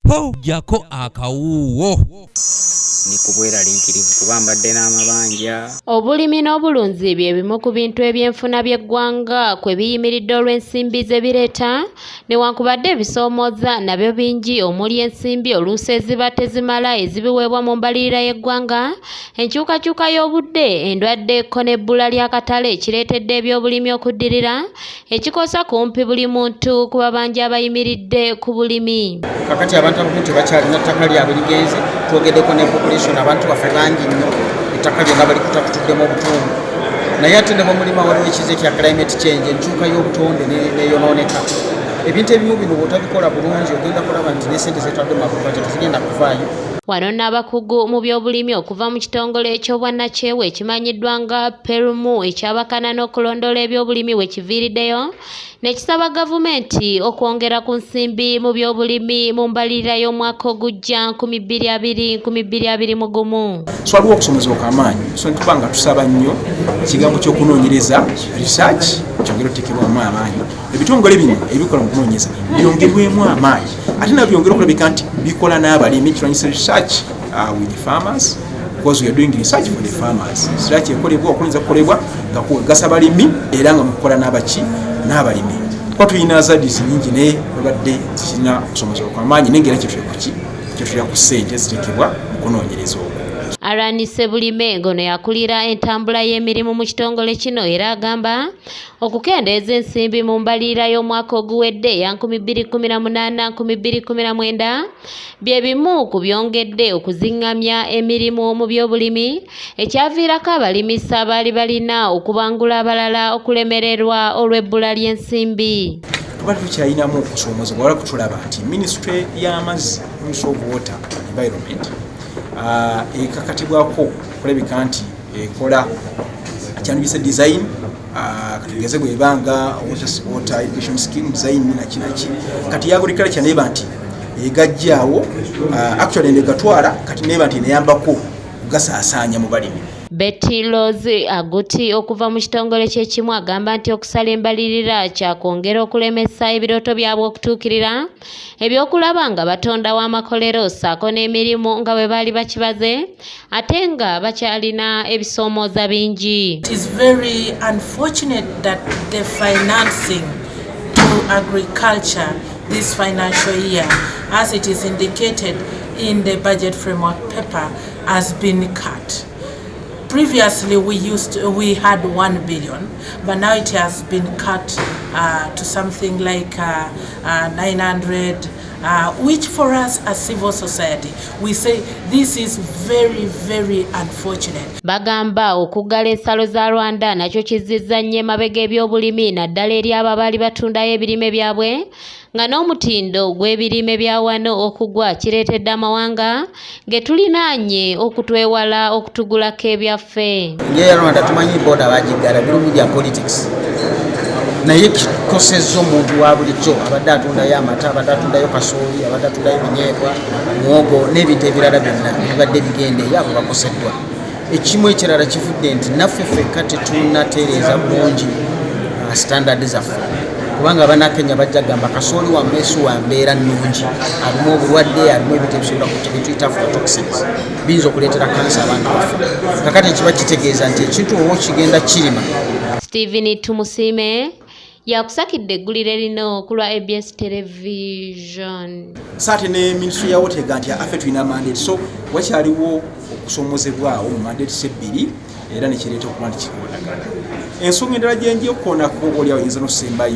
Ho, jjako akawuuwo. Ndi ku bweraliikirivu kuba mbadde n'amabanja. Obulimi n'obulunzi bye bimu ku bintu ebyenfuna by'eggwanga kwe biyimiridde olw'ensimbi ze bireeta, newankubadde ebisoomooza nabyo bingi omuli ensimbi oluusi eziba tezimala ezibiweebwa mu mbalirira y'eggwanga, enkyukakyuka y'obudde, endwadde ko n'ebbula ly'akatale ekireetedde ebyobulimi okuddirira, ekikosa kumpi buli muntu ku babanja abayimiridde ku bulimi. Kakati abantu abamu tebakyalina, ttaka lyabwe ligenze. Twogeddeko ne population, abantu baffe bangi nnyo, ettaka lyonna balikuta-kutuddemu obutundu. Naye ate ne bwemulima, waliwo ekiza ekya climate change, enkyuka y'obutonde neyonooneka. Ebintu ebimu bino bw'otabikola bulungi, ogenda kulaba nti nesente zetwadde mu agriculture tezigenda kuvaayo. Wano n'abakugu mu byobulimi okuva mu kitongole ky'obwannakyewa ekimanyiddwa nga PERMU, ekyabakana n'okulondoola ebyobulimi, we kiviiriddeyo ne kisaba gavumenti okwongera ku nsimbi mu byobulimi mu mbalirira y'omwaka ogujja 2020 2021. So waliwo okusomozebwa kwamaanyi. So ntuba nga tusaba nnyo ekigambo ky'okunoonyereza, research, kyongere oteekebwamu amaanyi. Ebitongole bino ebikola mu kunoonyereza byongerwemu amaanyi, ate nabyo byongere okulabika nti bikola n'abalimi, kirwanyisa research with the farmers, because we are doing research for the farmers. Research ekolebwa, okunoonyereza kukolebwa nga kugasa balimi era nga mukukola n'abaki, n'abalimi, kuba tulina hazards nyingi, naye babadde zirina okusomozebwa kwamaanyi, naye ngaera kyetulya kuki, kyetulya ku ssente ziteekebwa mu kunoonyereza okwo. Alani Sebulime ngono yakulira entambula y'emirimu mu kitongole kino, era agamba okukendeeza ensimbi mu mbalirira y'omwaka oguwedde eya 2018 2019 bye bimu ku byongedde okuziŋŋamya emirimu mu byobulimi, ekyaviirako abalimisa abaali balina okubangula abalala okulemererwa olw'ebbula ly'ensimbi. Tuba tukyalinamu okusoomozebwa, wala kutulaba nti minisitule y'amazzi, Ministry of Water and Environment, ekakatibwako okulabika nti ekola kyandibise design, katugeze bwebanga water irrigation scheme design nakinaki. Kati agriculture neba nti egajjaawo, actually negatwala, kati neba nti neyambako kugasaasaanya mu balimi. Betty Rose Aguti okuva mu kitongole ky'ekimu agamba nti okusala embalirira kyakwongera okulemesa ebirooto byabwe okutuukirira, ebyokulaba nga batondawo amakolero ssaako n'emirimu nga bwe baali bakibaze, ate nga bakyalina ebisoomooza bingi. It is very unfortunate that the financing to agriculture this financial year, as it is indicated in the budget framework paper, has been cut. Previously, we had 1 billion, but now it has been cut to something like 900, which for us as civil society, we say this is very, very unfortunate. Bagamba okuggala ensalo za Rwanda nakyo kizzizza nnyo emabega ebyobulimi, naddala eri abo abaali batundayo ebirime byabwe, nga n'omutindo gw'ebirime bya wano okugwa kireetedde amawanga ge tulinaanye okutwewala okutugulako ebyaffe. Ng'eya Rwanda, tumanyi border bagiggala, birimu bya politics, naye kikosezza omuntu wa bulijjo abadde atundayo amata, abadde atundayo kasooli, abadde atundayo binyeebwa, muwogo n'ebintu ebirala byonna ebibadde bigenda eyo. Abo bakoseddwa. Ekimu ekirala kivudde nti naffe ffekka tetunatereeza bulungi standard zaffe, kubanga Abanakenya bajja gamba kasooli wammeesu wa mbeera nnungi, alimu obulwadde, alimu ebintu ebisobola bituyita aflatoxins, biyinza okuleetera kansa abantu baffe. Kakati ekiba kitegeeza nti ekintu oba okigenda kirima. Stephen Tumusiime yakusakidde eggulire lino ku lwa ABS Television. So ate ne ministry ya water ega nti affe tulina mandate, so wakyaliwo okusomozebwawo mu mandates ebbiri, era nekireeta okuba nti kikoonagana. Ensonga endala gyenja okukoonako, oliawo yinza nokusembayo.